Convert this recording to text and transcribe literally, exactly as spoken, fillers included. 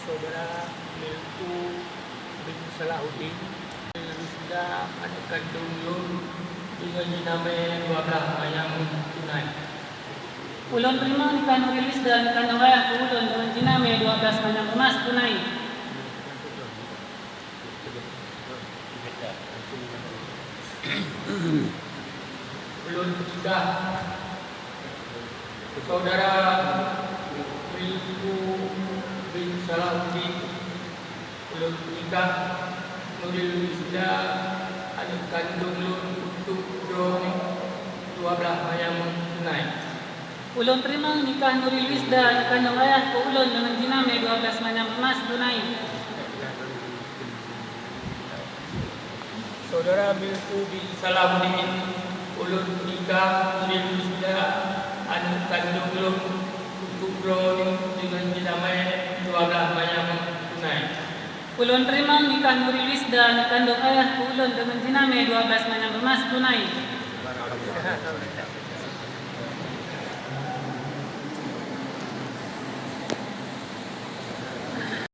Saudara Milku bin Salahuddin, Rizda, aneuk kandong lôn, deungon jinamé dua blaih manyam tunai. Ulôn teurimong nikah Nuril Rizda, aneuk kandong ayah keu ulôn, deungon jinamé dua blaih manyam emas tunai. Ulôn nikah saudara Milku bin Salahuddin. Ulôn nikah Nuril Rizda, aneuk kandong lôn, untuk droeneuh dua blaih manyam tunai. Ulôn teurimong nikah Nuril Rizda, aneuk kandong ayah keu ulôn, deungon jinamé dua blaih manyam emas tunai. Saudara Milku bin Salahuddin, ulôn nikah Nuril Rizda, aneuk kandong lôn, untuk droeneuh, deungon jinamé dua blaih manyam tunai. Ulôn teurimong nikah Nuril Rizda, aneuk kandong ayah keu ulôn, deungon jinamé dua blaih manyam emas tunai.